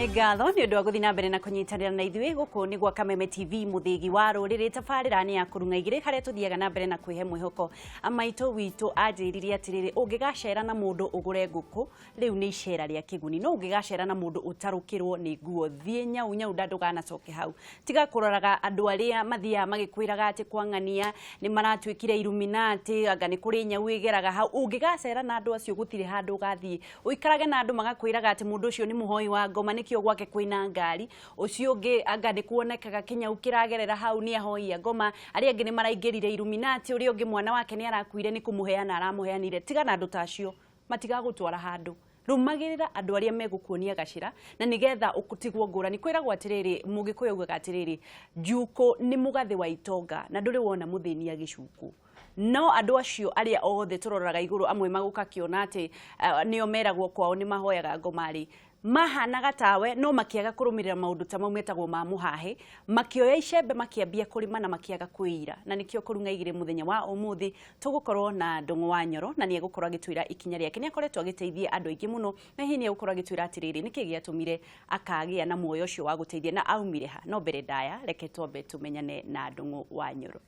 Nĩ ngatho nĩ ũndũ wa gũthiĩ na mbere na kũnyitanĩra na ithuĩ. Gũkũ nĩ gwa Kameme TV, mũthĩgi wa rũrĩrĩ, tabarĩra nĩ ya Kũrung'a Igĩrĩ, harĩa tũthiaga na mbere na kwĩhe mwĩhoko. Maitũ witũ anjĩrire atĩrĩrĩ, ũngĩgacera na mũndũ ũgũre ngũkũ, rĩu nĩ icera rĩa kĩguni, no ũngĩgacera na mũndũ ũtarũkĩrwo nĩ nguo, thiĩ nyau nyau nda ndũganacoke hau. Tiga kũroraga andũ arĩa mathiaga magĩkwĩraga atĩ kwa ng'ania nĩ maratuĩkire Illuminati, anga nĩ kũrĩ nyau ĩgeraga hau. Ũngĩgacera na andũ acio, gũtirĩ handũ ũgathiĩ. Ũikarage na andũ magakwĩraga atĩ mũndũ ũcio nĩ mũhoi wa ngoma, nĩkĩo gwake kwĩna ngari, ũcio ũngĩ anga nĩ kuonekaga kĩnyau kĩragerera hau, nĩ ahoi a ngoma, arĩa angĩ nĩ maraingĩrire Illuminati, ũrĩa ũngĩ mwana wake nĩ arakuire, nĩ kũmũheana aramũheanire. Tiga na andũ ta acio, matigagũtwara handũ. Rũmagĩrĩra andũ arĩa megũkuonia gacĩra na nĩgetha ũtigwo ngũrani. Kwĩragwo atĩrĩrĩ, Mũgĩkũyũ augaga atĩrĩrĩ, njukũ nĩ mũgathĩ wa itonga na ndũrĩ wona mũthĩni agĩcukwo. No andũ acio arĩa othe tũroraga igũrũ, amwe magũkakĩona atĩ nĩo meragwo kwao nĩ mahoyaga ngoma-rĩ, mahanaga tawe, no makĩaga kũrũmĩrĩra maũndũ ta mau metagwo ma mũhahĩ, makĩoya icembe makĩambia kũrĩma na makĩaga kwĩira. Na nĩkĩo Kũrung'a Igĩrĩ mũthenya wa ũmũthĩ tũgũkorwo na Ndũng'ũ wa Nyoro, na nĩ egũkorwo agĩtwĩra ikinya rĩake. Nĩ akoretwo agĩteithia andũ aingĩ mũno, na hihi nĩ egũkorwo agĩtwĩra atĩrĩrĩ, nĩkĩ gĩatũmire akagĩa na muoyo ũcio wa gũteithia na aumire ha. No mbere ndaya, reke twambe tũmenyane na Ndũng'ũ wa Nyoro.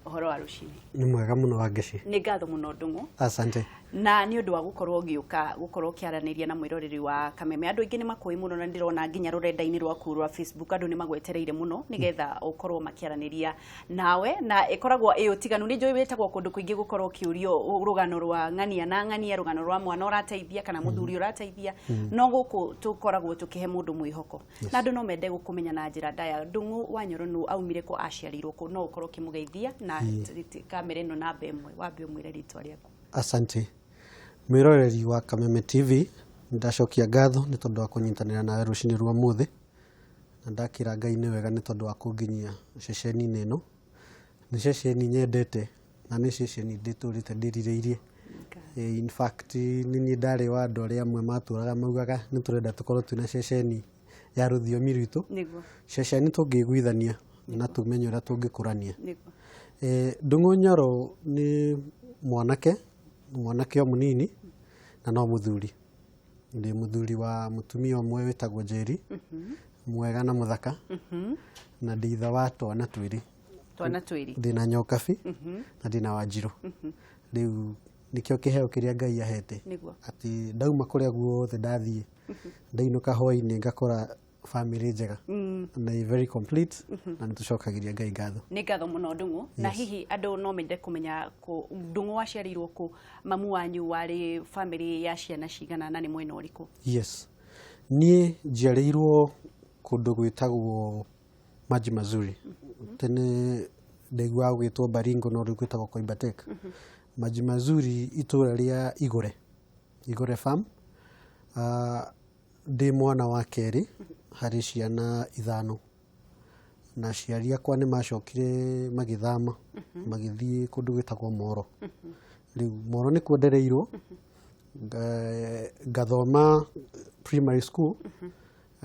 Ũhoro wa rũcinĩ? Nĩ mwega mũno, Wangeci. Nĩ ngatho mũno, Ndũng'ũ. Asante. Na nĩ ũndũ wa gũkorwo ũgĩũka gũkorwo ũkĩaranĩria na mwĩroreri wa Kameme. Andũ aingĩ nĩ makũĩ mũno, na ndĩrona nginya rũrenda-inĩ rwaku rwa Facebook andũ nĩ magwetereire mũno nĩgetha ũkorwo makĩaranĩria nawe, na ĩkoragwo ĩ ũtiganu. Nĩ njũĩ wĩtagwo kũndũ kũingĩ gũkorwo ũkĩũrio rũgano rwa ng'ania na ng'ania, rũgano rwa mwana ũrateithia kana mũthuri ũrateithia, no gũkũ tũkoragwo tũkĩhe mũndũ mwĩhoko na andũ no mende gũkũmenya na njĩra ndaya. Ndũng'ũ wa Nyoro nũ, aumire kũ, aciarirwo kũ? No ũkorwo ũkĩmũgeithia na kamera ĩno namba ĩmwe, wambe ũmwĩre rĩtwa rĩaku. Asante. Mwĩroreri wa Kameme TV, ndacokia ngatho nĩ tondũ wa kũnyitanĩra nawe rũcinĩ rwa mũthĩ, na ndakĩra Ngai nĩ wega nĩ tondũ wa kũnginyia ceceni-inĩ ĩno. Nĩ ceceni nyendete na nĩ ceceni ndĩtũrĩte ndĩrirĩirie. In fact, nĩ niĩ ndarĩ wa andũ arĩa amwe matũraga maugaga nĩ tũrenda tũkorwo twĩna ceceni ya rũthiomi rwitũ, ceceni tũngĩiguithania na tũmenye ũrĩa tũngĩkũrania. Ndũng'ũ Nyoro nĩ mwanake, mwanake o mũnini na no mũthuri. Ndĩ mũthuri wa mũtumia ũmwe wĩtagwo Njeri, mwega na mũthaka, na ndĩ ithe wa twana twĩrĩ. Twana twĩrĩ. Ndĩna Nyokabi na ndĩna Wanjirũ. Rĩu nĩkĩo kĩheo kĩrĩa Ngai ahete, atĩ ndauma kũrĩa guothe ndathiĩ, ndainũka hwainĩ ngakora family njega na ĩ very complete, na nĩ tũcokagĩria Ngai ngatho. Nĩ ngatho mũno, Ndũng'ũ. Na hihi andũ no mende kũmenya kũ Ndũng'ũ waciarĩirwo kũ, mamu wanyu warĩ family ya ciana cigana, na nĩ mwena ũrĩkũ? Yes, niĩ njiarĩirwo kũndũ gwĩtagwo Maji Mazuri. Tene ndaiguaga gwĩtwo Baringo, no rĩu gwĩtagwo Koibatek. Maji Mazuri, itũra rĩa Igũre, Igũre farm. Ndĩ mwana wa kerĩ harĩ ciana ithano, na aciari akwa nĩ macokire magĩthama magĩthiĩ kũndũ gwĩtagwo Moro. Rĩu Moro nĩkuo ndereirwo, ngathoma primary school,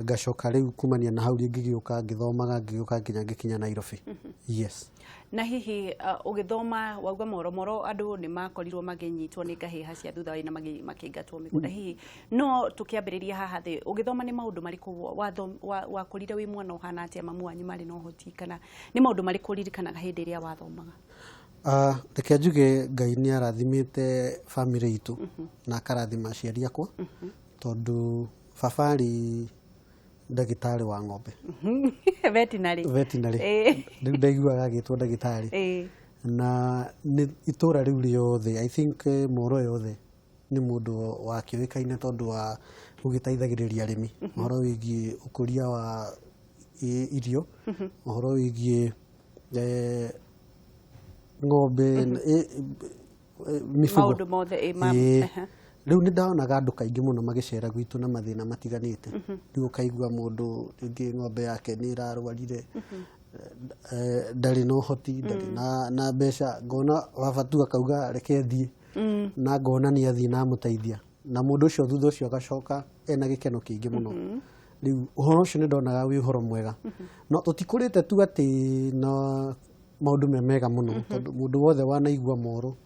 ngacoka rĩu kumania na hau ngĩgĩũka ngĩthomaga, ngĩgĩũka nginya ngĩkinya Nairobi. Yes. Na hihi ũgĩthoma, wauga Moro, Moro andũ nĩ makorirwo makĩnyitwo nĩ ngahĩha cia thutha na makĩingatwo mĩgũnda. Hihi no tũkĩambĩrĩria haha thĩ, ũgĩthoma nĩ maũndũ marĩkũ wakũrire wĩ mwana ũhana atĩa? Mamu wanyu marĩ na ũhoti, kana nĩ maũndũ marĩkũ ũririkanaga hĩndĩ ĩrĩa wathomaga? Reke njuge Ngai nĩ arathimĩte family itũ na akarathima aciari akwa, tondũ baba arĩ ndagĩtarĩ wa ng'ombe. Veterinary. Veterinary. Rĩu ndaiguaga agĩtwo ndagĩtarĩ. Na nĩ itũra rĩu rĩothe, I think Moro yothe, nĩ mũndũ wakĩũĩkaine tondũ wa gũgĩteithagĩrĩria arĩmi ũhoro wĩgiĩ ũkũria wa irio, ũhoro wĩgiĩ ng'ombe, mifugo. Maũndũ mothe Rĩu nĩ ndaonaga andũ kaingĩ mũno magĩcera gwitũ na mathĩna matiganĩte. Rĩu ũkaigua mũndũ rĩngĩ ng'ombe yake nĩ ĩrarwarire, ndarĩ na ũhoti, ndarĩ na mbeca. Ngona baba tu akauga reke thiĩ, na ngona nĩ athiĩ na amũteithia, na mũndũ ũcio thutha ũcio agacoka ena gĩkeno kĩingĩ mũno. Rĩu ũhoro ũcio nĩ ndonaga wĩ ũhoro mwega, no tũtikũrĩte tu atĩ na maũndũ me mega mũno, tondũ mũndũ wothe wanaigua Moro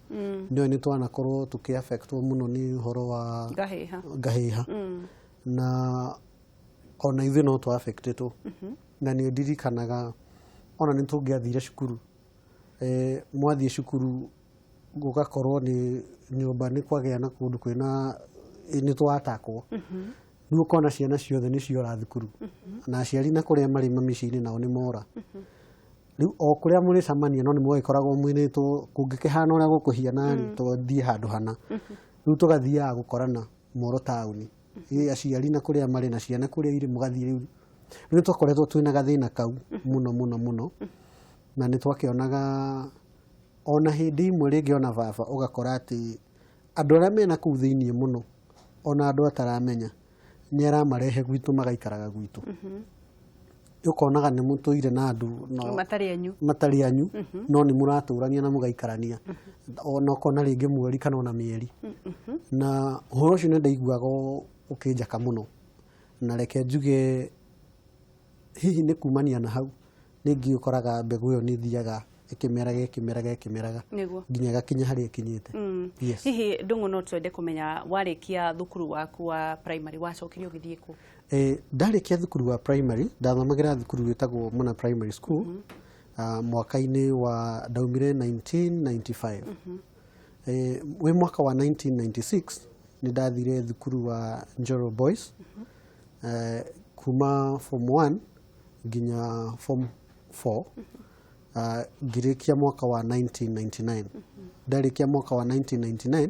nĩoĩ nĩ twanakorwo tũkĩ affectwo mũno nĩ ũhoro wa ngahĩha. Ngahĩha. Na ona ithuĩ no twa affectĩtwo. Na nĩ ndirikanaga ona nĩ tũngĩathire cukuru, mwathiĩ cukuru gũgakorwo nĩ nyũmba nĩ kwagĩa na kũndũ kwĩna nĩ twatakwo. Rĩu ũkona ciana ciothe nĩ ciora thukuru na aciari na kũrĩa marĩ mamĩciĩ-inĩ nao nĩ mora. Rĩu o kũrĩa mũrĩcemania no nĩ mwagĩkoragwo mwĩrĩtwo kũngĩkĩhana ũrĩa gũkũhiana rĩ, tũthiĩ handũ hana. Rĩu tũgathiaga gũkorana Moro taũni. Aciari na kũrĩa marĩ na ciana kũrĩa irĩ mũgathiĩ rĩu. Rĩu twakoretwo twĩna gathĩna kau mũno mũno mũno, na nĩ twakĩonaga ona hĩndĩ imwe rĩngĩ ona baba ũgakora atĩ andũ arĩa mena kũu thĩiniĩ mũno ona andũ ataramenya nĩ aramarehe gwitũ magaikaraga gwitũ. Ũkonaga nĩ mũtũire na andũ no matarĩ anyu, matarĩ anyu, no nĩ mũratũrania na mũgaikarania, ona ũkona rĩngĩ mweri kana ona mĩeri. Na ũhoro ũcio nĩ ndaiguaga ũkĩnjaka mũno, na reke njuge hihi nĩ kumania na hau rĩngĩ ũkoraga mbegũ ĩyo nĩ ĩthiaga ĩkĩmeraga ĩkĩmeraga ĩkĩmeraga nginya ĩgakinya harĩa ĩkinyĩte. Yes. Hihi Ndung'u, no twende kũmenya warĩkia thukuru waku wa primary wacokire ũgĩthiĩ kũ? Ndarĩkia thukuru wa primary ndathomagĩra thukuru wĩtagwo Mona Primary School. Mwaka-inĩ wa ndaumire 1995. Wĩ mwaka wa 1996 nĩ ndathire thukuru wa Njoro Boys, kuma form 1 nginya form 4, ngĩrĩkia mwaka wa 1999. Ndarĩkia mwaka wa 1999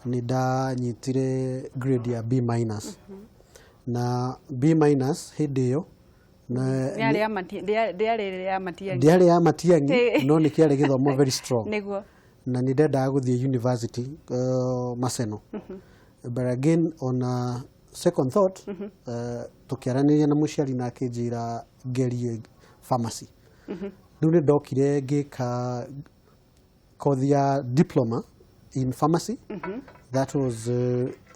nĩ ndanyitire grade ya B minus, na B minus hĩndĩ ĩyo Ndĩarĩ ya ndĩarĩ ya Matiang'i. Ndĩarĩ ya Matiang'i, no nĩ kĩarĩ gĩthomo very strong. Na nĩ ndendaga gũthiĩ university, Maseno, but again on a second thought, tũkĩaranĩria na mũciari na akĩnjĩra ngerie pharmacy. Rĩu nĩ ndokire ngĩka kothi ya diploma in pharmacy. That was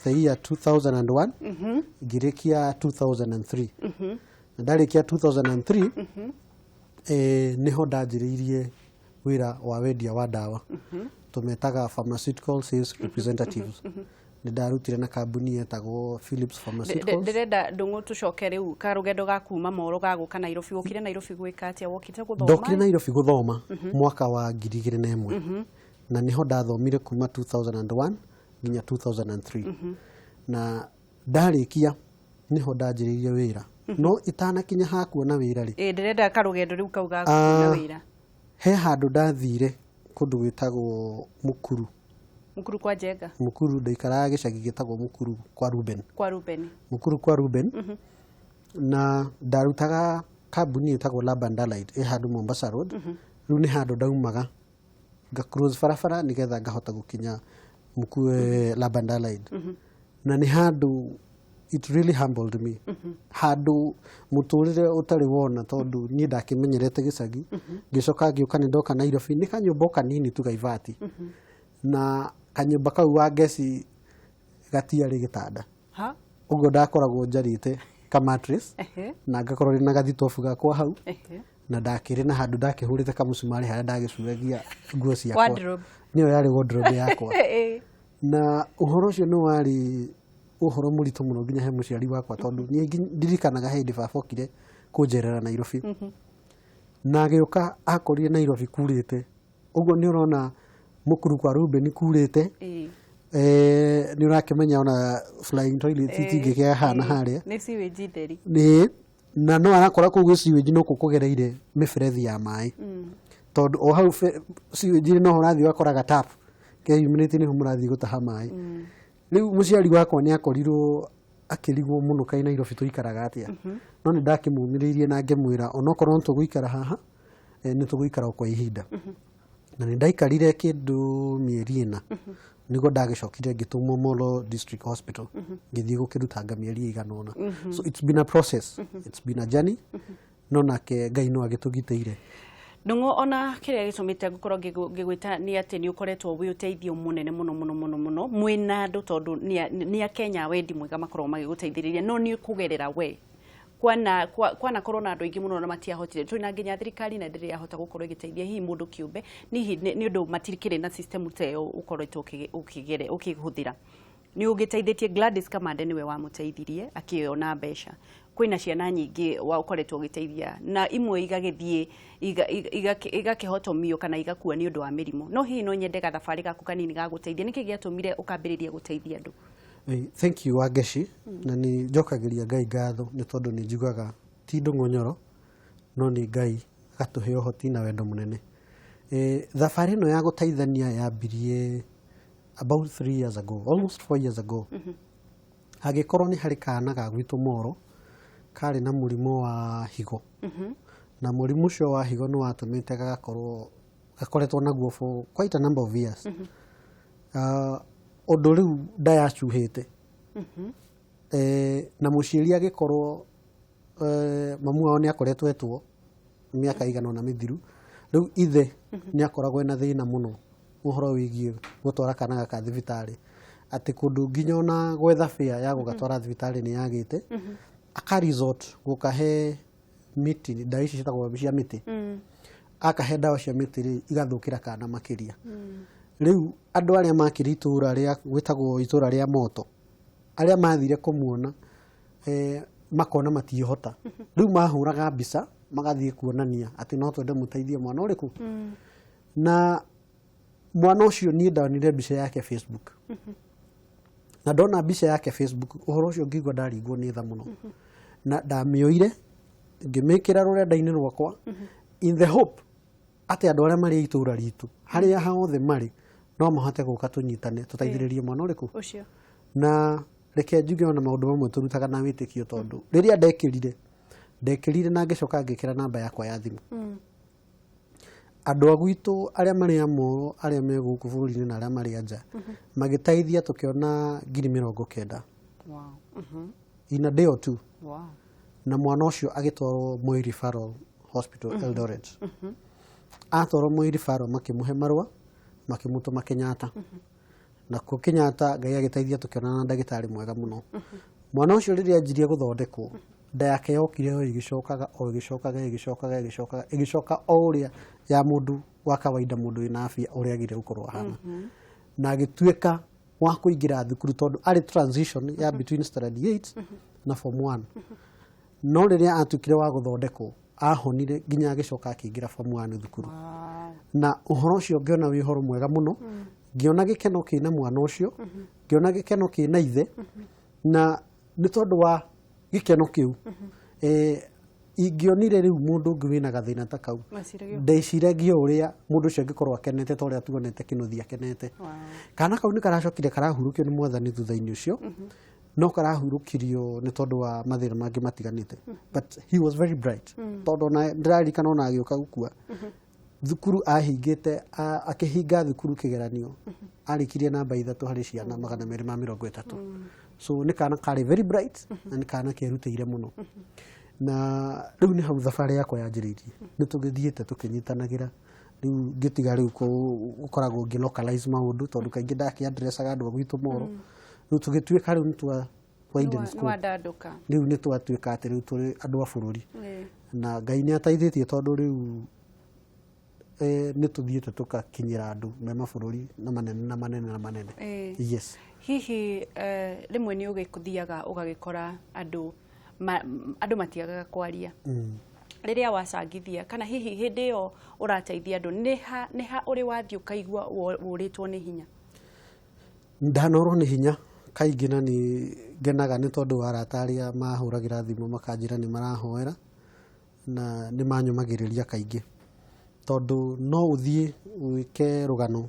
the year 2001. Ngĩrĩkia 2003, na ndarĩkia 2003, nĩho ndanjĩrĩirie wĩra wa wendia wa ndawa, tũmetaga pharmaceutical sales representatives. Nĩ ndarutire na kambuni yetagwo Philips Pharmaceuticals. Ndĩrenda Ndung'u tũcoke rĩu karũgendo ga kuma Moro ga gũka Nairobi. Wokire Nairobi gwĩka atĩa? Wokire gũthoma? Ndokire Nairobi gũthoma mwaka wa 2001, na nĩho ndathomire kuma 2001 nginya 2003, na ndarĩkia nĩho ndanjĩrĩirie wĩra, no itanakinya hakuona wĩra rĩ, Ndĩrenda karũgendo rĩu kau ga kuona wĩra. He handũ ndathire kũndũ gwĩtagwo Mukuru. Mukuru kwa Njenga? Mukuru, ndaikaraga gĩcagi gĩtagwo Mukuru kwa Ruben. Kwa Ruben. Mukuru kwa Ruben, na ndarutaga kambuni ĩtagwo Laban Dalite ĩ handũ Mombasa Road. Rĩu nĩ handũ ndaumaga nga cross barabara nĩgetha ngahota gũkinya Mukuru, Laban Dalite, na nĩ handũ it really humbled me, handũ mũtũrĩre ũtarĩ wona, tondũ niĩ ndakĩmenyerete gĩcagi, ngĩcoka ngĩũka nĩ ndoka Nairobi nĩ kanyũmba o kanini tu gaibati, na kanyũmba kau wa ngeci gatiarĩ gĩtanda. Ha. Ũguo ndakoragwo njarĩte ka mattress na ngakorwo ndĩ na gathitobu gakwa hau, na ndakĩrĩ na handũ ndakĩhũrĩte kamũcumarĩ harĩa ndagĩcuragia nguo ciakwa. Wardrobe. Nĩyo yarĩ wardrobe yakwa. Na ũhoro ũcio nĩ warĩ ũhoro mũritũ mũno nginya he mũciari wakwa, tondũ niĩ ndirikanaga hĩndĩ baba okire kũnjerera Nairobi, na agĩũka akorire Nairobi kurĩte ũguo, nĩ ũrona Mukuru kwa Ruben kurĩte. Nĩ ũrakĩmenya ona flying toilet itingĩkĩhana harĩa. Nĩ sewage theri. Nĩ na no arakora kũu gwĩ sewage, no kũgereire mĩberethi ya maĩ, tondũ o hau sewage no ũrathiĩ ũgakora gatap keyumĩrĩtie, nĩho mũrathiĩ gũtaha maĩ. Rĩu mũciari wakwa nĩ akorirwo akĩrigwo mũno kaĩ Nairobi tũikaraga atĩa, no nĩ ndakĩmũmĩrĩirie na ngĩmwĩra onokorwo nĩ tũgũikara haha, nĩ tũgũikara o kwa ihinda, na nĩ ndaikarire kĩndũ mĩeri 4 nĩguo ndagĩcokire ngĩtũmwo Molo District Hospital, ngĩthiĩ gũkĩrutanga mĩeri ĩigana ũna. So it's been a process, it's been a journey, no nake Ngai no agĩtũgitĩire. Ndung'u, ona kĩrĩa gĩtũmĩte ngũkorwo ngĩgwĩta nĩ atĩ nĩ ũkoretwo wĩ ũteithio mũnene mũno mũno mũno mũno mwĩna andũ, tondũ nĩ akenya wendi mwega makoragwo magĩgũteithĩrĩria, no nĩ kũgerera we kwana kwanakorwo na andũ aingĩ mũno na matiahotire tũrĩ na nginya thirikari na ndĩrĩ yahota gũkorwo ĩgĩteithia hihi mũndũ kĩũmbe, nĩ hihi nĩ ũndũ matikĩrĩ na system ta ĩyo ũkoretwo ũkĩhũthĩra. Nĩ ũgĩteithĩtie Gladys Kamande, nĩwe wamũteithirie akĩona mbeca. Kwĩna ciana nyingĩ wa ũkoretwo ũgĩteithia na imwe igagĩthiĩ igakĩhotomio kana igakua nĩ ũndũ wa mĩrimũ. No hihi no nyende gathabarĩ gaku kanini ga gũteithia, nĩkĩ gĩatũmire ũkambĩrĩria gũteithia andũ? Thank you, Wangeci. Na nĩ njokagĩria Ngai ngatho nĩ tondũ nĩ njugaga ti ndũng'onyoro, no nĩ Ngai agatũhe ũhoti na wendo mũnene. Thabarĩ ĩno ya gũteithania yambirie about 3 years ago, almost 4 years ago. Hagĩkorwo nĩ harĩ kana ga gwitũ Moro karĩ na mũrimũ wa higo, na mũrimũ ũcio wa higo nĩ watũmĩte gagakorwo gakoretwo naguo for quite a number of years, ũndũ rĩu nda yacuhĩte. Na mũciĩri agĩkorwo mamu wao nĩ akoretwo etwo mĩaka igana ũna mĩthiru. Rĩu ithe nĩ akoragwo ena thĩna mũno ũhoro wĩgiĩ gũtwara kana gaka thibitarĩ, atĩ kũndũ nginya ona gwetha fare ya gũgatwara thibitarĩ nĩ yagĩte, aka resort gũkahe mĩtĩ, ndawa ici ciĩtagwo cia mĩtĩ. Akahe ndawa cia mĩtĩ rĩ, igathũkĩra kana makĩria. Rĩu andũ arĩa makĩrĩ itũra rĩa gwĩtagwo itũra rĩa Moto, arĩa mathire kũmuona, makona matiĩhota. Rĩu mahũraga mbica magathiĩ kuonania atĩ no twende mũteithie mwana ũrĩkũ. Na mwana ũcio niĩ ndonire mbica yake Facebook, na ndona mbica yake Facebook, ũhoro ũcio ngĩigua ndaringwo nĩ tha mũno, na ndamĩoire ngĩmĩkĩra rũrenda-inĩ rwakwa in the hope atĩ andũ arĩa marĩ itũra ritũ, harĩa hothe marĩ, no mahote gũka tũnyitane tũteithĩrĩrie mwana ũrĩkũ. Ũcio. Na reke njuge ona maũndũ mamwe tũrutaga na wĩtĩkio, tondũ rĩrĩa ndekĩrire na ngĩcoka ngĩkĩra namba yakwa ya thimũ, andũ a gwitũ arĩa marĩ a Moro, arĩa me gũkũ bũrũri-inĩ na arĩa marĩ anja, magĩteithia tũkĩona 90,000 in a day or two. Na mwana ũcio agĩtwarwo Moi Referral Hospital, Eldoret. Atwarwo Moi Referral, makĩmũhe marũa, makĩmũtũma Kenyatta. Nakuo Kenyatta Ngai agĩteithia tũkĩonana na ndagĩtarĩ mwega mũno. Mwana ũcio rĩrĩa anjirie gũthondekwo, nda yake yokire o ĩgĩcokaga, o ĩgĩcokaga, ĩgĩcokaga, ĩgĩcokaga, ĩgĩcoka o ũrĩa ya mũndũ wa kawaida, mũndũ wĩna afya ũrĩa agĩrĩire gũkorwo ahana, na agĩtuĩka wa kũingĩra thukuru, tondũ arĩ transition ya between standard 8 na form 1. No rĩrĩa atuĩkire wa gũthondekwo, ahonire nginya agĩcoka akĩingĩra form 1 thukuru. Na ũhoro ũcio ngĩona wĩ ũhoro mwega mũno, ngĩona gĩkeno kĩna mwana ũcio, ngĩona gĩkeno kĩna ithe. Na nĩ tondũ wa gĩkeno kĩu, ingĩonire rĩu mũndũ ũngĩ wĩna gathĩna ta kau, Meciragia. ndeciragia ũrĩa mũndũ ũcio angĩkorwo akenete ta ũrĩa tuonete Kĩnuthia akenete. Kana kau nĩ karacokire karahurũkio nĩ Mwathani thutha-inĩ ũcio, no karahurũkirio nĩ tondũ wa mathĩna mangĩ matiganĩte, but he was very bright, tondũ ona ndĩraririkana ona agĩũka gũkua thukuru ahingĩte, akĩhinga thukuru kĩgeranio arĩkirie namba 3 harĩ ciana 230. So nĩ kana karĩ very bright na nĩ kana kerutĩire mũno. Na rĩu nĩ hau thabarĩ yakwa yanjĩrĩirie. Nĩ tũgĩthiĩte tũkĩnyitanagĩra. Rĩu ngĩtiga rĩu gũkoragwo ngĩ localize maũndũ, tondũ kaingĩ ndakĩ-addressaga andũ a gwitũ Moro. Rĩu tũgĩtuĩka rĩu nĩ twa widen nĩ scope. Wandandũka. Rĩu nĩ twatuĩka atĩ rĩu tũrĩ andũ a bũrũri, na Ngai nĩ ateithĩtie, tondũ rĩu nĩ tũthiĩte tũgakinyĩra andũ me mabũrũri na manene na manene na manene. Yes. Hihi rĩmwe nĩ ũgĩthiaga ũgagĩkora andũ andũ matiagaga kwaria rĩrĩa wacangithia, kana hihi hĩndĩ ĩyo ũrateithia andũ, nĩ ha ũrĩ wathiĩ ũkaigua wũrĩtwo nĩ hinya? Ndanorwo nĩ hinya kaingĩ, na nĩ ngenaga nĩ tondũ wa arata arĩa mahũragĩra thimũ makanjĩra nĩ marahoera na nĩ manyũmagĩrĩria kaingĩ, tondũ no ũthiĩ wĩke rũgano,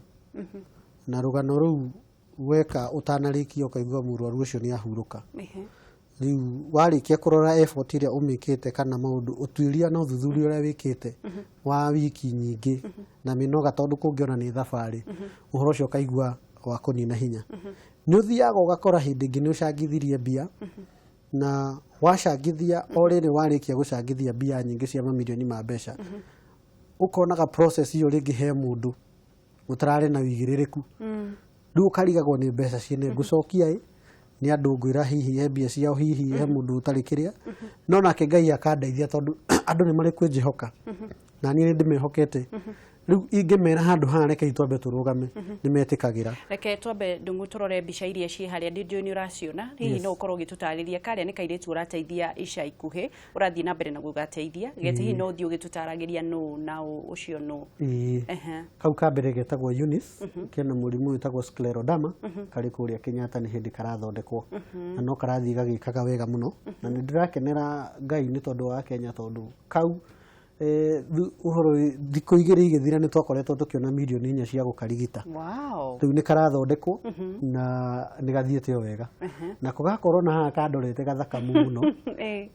na rũgano rũu weka ũtanarĩkia ũkaigua mũrwaru ũcio nĩ ahurũka. Rĩu warĩkia kũrora effort ĩrĩa ũmĩkĩte, kana maũndũ ũtuĩria na ũthuthuria ũrĩa wĩkĩte wa wiki nyingĩ na mĩnoga, tondũ kũngĩona nĩ thabarĩ, ũhoro ũcio ũkaigua wa kũnina hinya. Nĩ ũthiaga ũgakora hĩndĩ ĩngĩ nĩ ũcangithirie mbia, na wacangithia, o rĩrĩ warĩkia gũcangithia mbia nyingĩ cia mamirioni ma mbeca, ũkonaga process ĩyo rĩngĩ he mũndũ ũtararĩ na wĩigĩrĩrĩku. Rĩu ũkarigagwo nĩ mbeca ciene ngũcokia ĩ nĩ andũ ngwĩra hihi he mbia ciao, hihi he mũndũ ũtarĩ kĩrĩa. No nake Ngai akandeithia, tondũ andũ nĩ marĩ kwĩnjĩhoka na niĩ nĩ ndĩmehokete. Rĩu ingĩmera handũ haha rekei twambe tũrũgame, nĩ metĩkagĩra. Reke twambe, Ndung'u, tũrore mbica iria ciĩ harĩa. Ndinjũĩ nĩ ũraciona. Hihi no ũkorwo ũgĩtũtarĩria karĩa nĩ kairĩtu ũrateithia ica ikuhĩ, ũrathiĩ na mbere na gũgateithia gete? Hihi no ũthiĩ ũgĩtũtaragĩria nũ na ũ ũcio nũ? Ĩĩ. Kau ka mbere getagwo Eunice, kena mũrimũ wĩtagwo scleroderma, karĩ kũrĩa Kenyatta, nĩ hĩndĩ karathondekwo na no karathiĩ gagĩkaga wega mũno, na nĩ ndĩrakenera Ngai nĩ tondũ wa Kenya, tondũ kau ũhoro thikũ 2 igĩthira nĩ twakoretwo tũkĩona mirioni 4 cia gũkarigita. Rĩu nĩ karathondekwo na nĩ gathiĩte o wega. Nako gakorwo na haha kandorete gathaka mũno.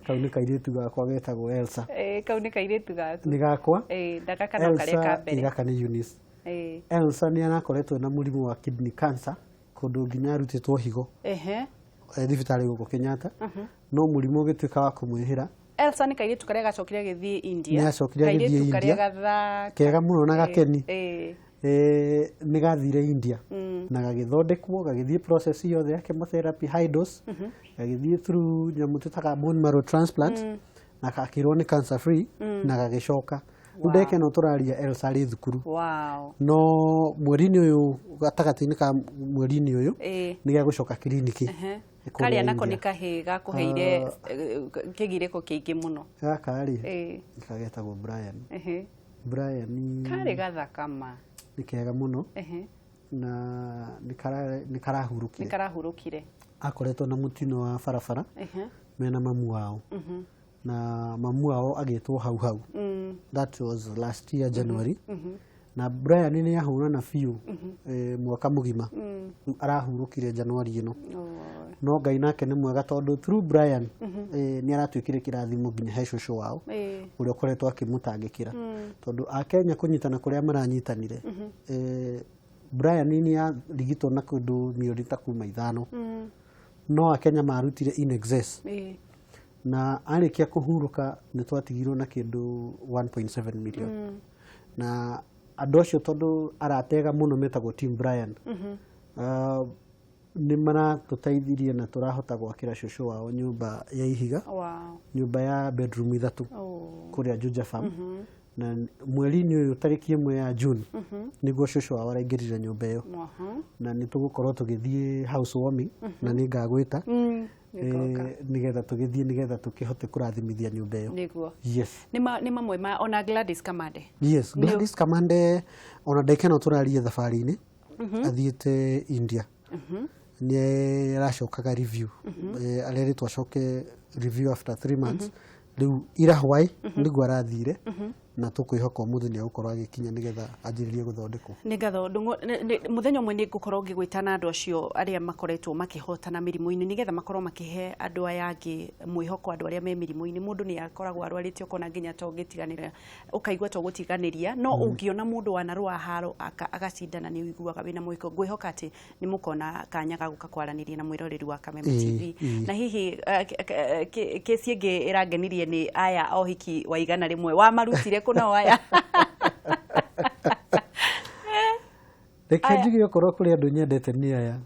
Kau nĩ kairĩtu gakwa getagwo Elsa. Kau nĩ kairĩtu gaku? Nĩ gakwa. Na gaka no karĩa ka mbere? Ĩ, gaka nĩ Eunice. Elsa nĩ arakoretwo na mũrimũ wa kidney cancer, kũndũ nginya arutĩtwo higo thibitarĩ gũkũ Kenyatta, no mũrimũ ũgĩtuĩka wa kũmwĩhĩra. Elsa nĩ kairĩtu karĩa gacokire gĩthiĩ India? Nĩ acokire agĩthiĩ Kairĩtu karĩa India. gathaka. Kega mũno na gakeni. Nĩ gathire India na gagĩthondekwo, gagĩthiĩ process yothe ya chemotherapy, high dose, gagĩthiĩ through nyamũ tũtaga bone marrow transplant, na gakĩrwo nĩ cancer free na gagĩcoka. Rĩu ndagĩka ĩno tũraria Elsa arĩ thukuru. No mweri-inĩ ũyũ, gatagatĩ-inĩ ka mweri-inĩ ũyũ, nĩ gĩgũcoka kiriniki kũrĩa Karĩa nako India. nĩ kahĩĩ gakũheire kĩgirĩko kĩingĩ mũno? Gaka rĩ, kagetagwo Brian. Brian Karĩ gathaka ma. Nĩ kega mũno na nĩ Nĩ karahurũkire. Karahurũkire. Akoretwo na mũtino wa barabara mena mamu wao, na mamu wao agĩtwo hau hau. That was last year January. Na Brian nĩ ahũrana biũ mwaka mũgima. Rĩu arahurũkire January ĩno. No Ngai nake nĩ mwega, tondũ through Brian nĩ aratuĩkire kĩrathimo nginya he cũcũ wao ũrĩa ũkoretwo akĩmũtangĩkĩra, tondũ akenya kũnyitana kũrĩa maranyitanire, Brian nĩ arigitwo na kũndũ mĩeri ta kuma 5, no akenya marutire in excess, na arĩkia kũhurũka nĩ twatigirwo na kĩndũ 1.7 million. Na andũ acio, tondũ aratega mũno, metagwo Team Brian, nĩ maratũteithirie na tũrahota gwakĩra cũcũ wao nyũmba ya ihiga, nyũmba ya bedroom 3 kũrĩa Juja Farm. Na mweri-inĩ ũyũ, tarĩki 1 ya June, nĩguo cũcũ wao araingĩrire nyũmba ĩyo. Na nĩ tũgũkorwo tũgĩthiĩ house warming na nĩ ngagwĩta Nĩngoka. Nĩgetha tũgĩthiĩ, nĩgetha tũkĩhote kũrathimithia nyũmba ĩyo. Nĩguo. Yes. Nĩ mamwe ma ona Gladys Kamande? Yes, Gladys Kamande, ona ndagĩka ĩno tũraria thabarĩ-inĩ athiĩte India, nĩ aracokaga review. Arerĩtwo acoke review after 3 months. Rĩu ira hwaĩ nĩguo arathire, na tũkwĩhoka ũmũthĩ nĩ egũkorwo agĩkinya nĩgetha anjĩrĩrie gũthondekwo. Nĩ ngatho, Ndung'u. Mũthenya ũmwe nĩ ngũkorwo ngĩgwĩta na andũ acio arĩa makoretwo makĩhotana mĩrimũ-inĩ, nĩgetha makorwo makĩhe andũ aya angĩ mwĩhoko, andũ arĩa me mĩrimũ-inĩ. Mũndũ nĩ akoragwo arwarĩte, ũkona nginya to ũngĩtiganĩra, ũkaigua to gũtiganĩria, no ũngĩona mũndũ wanarũa haro agacindana, nĩ ũiguaga wĩna mwĩhoko. Ngwĩhoka atĩ nĩ mũkona kanya ga gũka kwaranĩria na mwĩroreri wa Kameme TV. Na hihi kesi ĩngĩ ĩrangenirie nĩ aya ohiki wa 100 wamarutire kũna aya? Reke Aya. njuge, okorwo kũrĩ andũ nyendete nĩ aya,